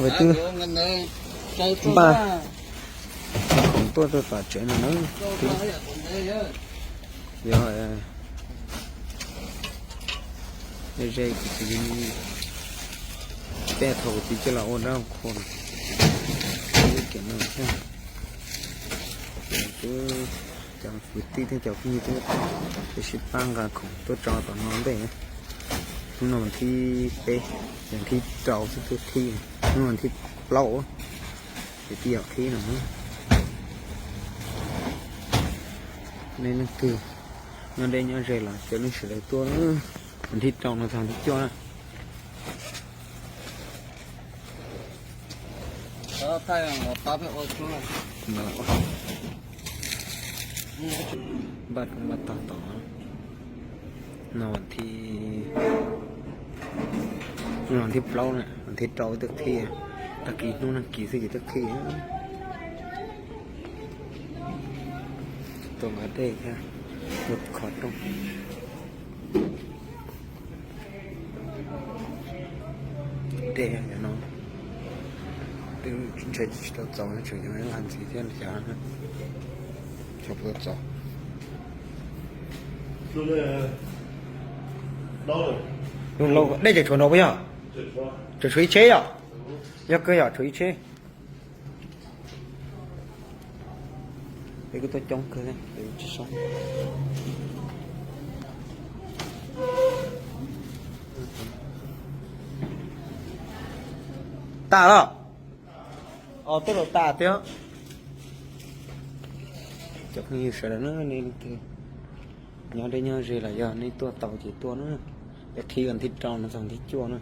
Peb twb npaj khoom tuaj rau tom tsev no na. Yog ze kuv txiv, tej thaum kuv txiv coj los ua dab qhua no, twb cov kwv tij thiab cov phooj ywg twb sib pab nqa khoom tuaj tso tom no ntej. Hnub no vas thib peb, vas thib rau xwb twb qhib, hnub vas thib plaub ces twb yuav qhib no. Nej leej twg nyob deb nyob ze los caw nej sawv daws tuaj, vas thib rau no txog thib cuaj na. Npaj rau npaj tag tom no, vas thib plaub na, vas thib rau twb qhib, tag kis hnub nag kis xwb ces twb qhib. Tuaj nqa dej thiab ua kho rooj. Dej no twb ntshe tsis tau txaus, tseem yog ib nqaj ntxiv thiab, tsis tau txaus. Dej tseem tshuav nrau puas yog? Tseem tshuav ib tsheb yom? Yog kawg yom, tshuav ib tsheb. Peb kuj tuaj coob kawg, tsis sab. Tas los? Os, tej zaum tas thiab. Cov phooj ywg sawv daws na, nej leej twg nyob deb nyob ze los yog nej tuaj tau ces tuaj na. Peb qhib vas thib rau no txog thib cuaj na.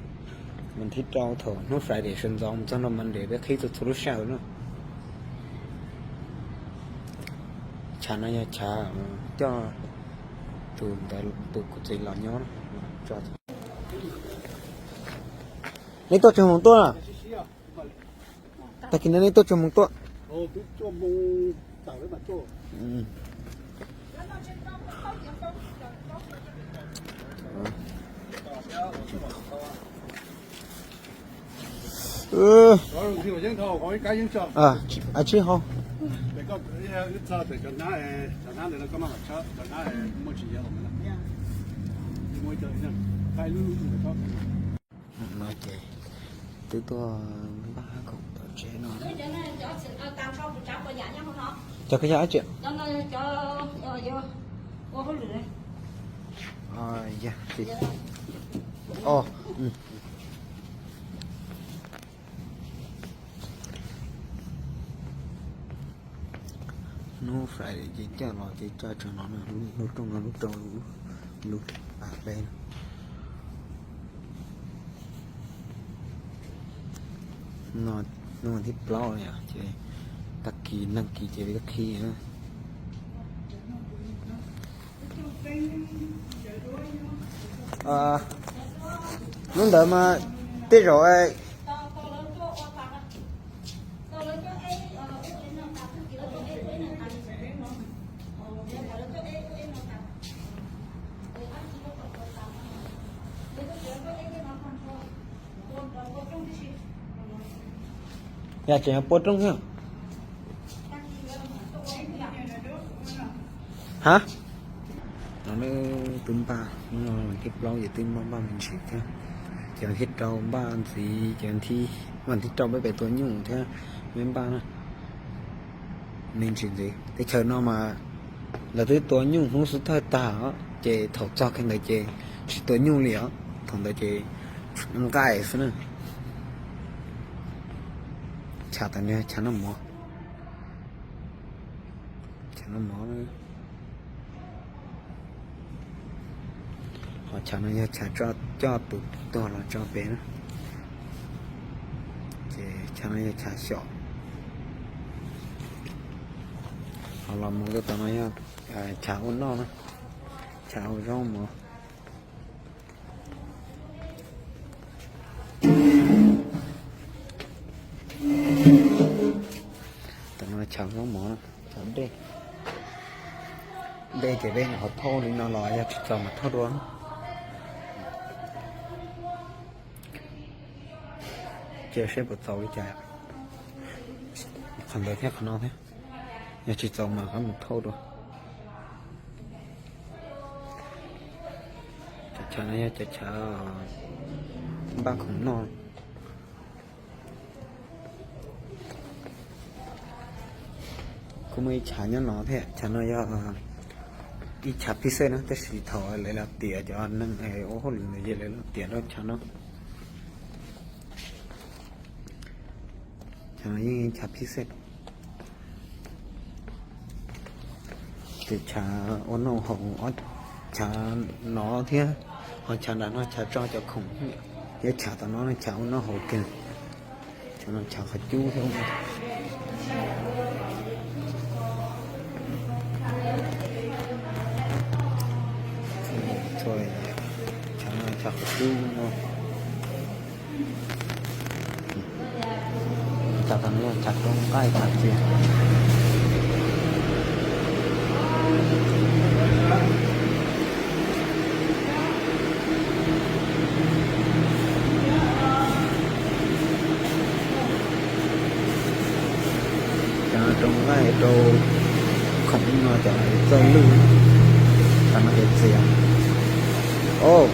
Vas thib rau thaum hnub Friday sawv ntxov mus txog nrau Monday peb qhib txhua txhua lub sij hawm na. Chav no yog chav coj tus ntawd tus kuv txiv los nyob. Nej tuaj tsawg moos tuaj? Tag kis no nej tuaj tsawg moos tuaj? Tsib hau. No ces twb tuaj npaj khoom tom tsev no. Cov koj yog dab tsi? Hnub Friday ces coj los ces tso tseg no, lub rooj no lub rau lub pas peb no. Hnub thib plaub no ces tag kis nag kis ces peb qhib. Hnub ntawd mas tej zaum Yog tseem yog pua rooj thiab. Ha, no twb npaj, no vas thib plaub ces twb npaj npaj me ntsis thiab. Ces vas thib rau npaj ntxiv, ces vas thib rau peb pem tua nyuj thiab, peb npaj na. Me ntsis ntxiv, teb chaws no mas lawv twb tua nyuj hnub xub thawj tag, ces thaum txog kiag ntawd ces tsis tua nyuj li os, thaum ntawd ces nqaij xwb na. Chav tas no chav noj mov, chav noj mov. Ho chav no yog chav coj tus tuag los tso pem na. Ces chav no yog chav xyom. Ho los mus rau tom no yog chav ua noj na, chav ua zaub mov. Tom no chav zaub mov, chav dej. Dej ces peb ho thauj li no los yog tsis txaus mas thauj dua. Cia seb puas txaus li cas. Qhov ntawd thiab qhov no thiab. Yog tsis txaus mas rov mus thauj dua. Cov chav no yog cov chav npaj khoom noj. Kuj muaj ib chav nyob no thiab, chav no yog ib chav phij xej na, tab sis thaum lawv los tiam cov neeg ua hauj lwm ntawd ces lawv los tiam rau chav no. Chav no yeej chav phij xej. Ces chav ua noj haus, chav no thiab, ho chav nram no chav tso cov khoom, thiab chav tom no chav ua noj haus kiag. Chav no chav qhov cub thiab. Chav no chav qhov cub no. Chav tom no yog chav rau nqaij tag cia. Chav no rau nqaij rau khoom no cov txawj lwj, chav no ces txias. Au,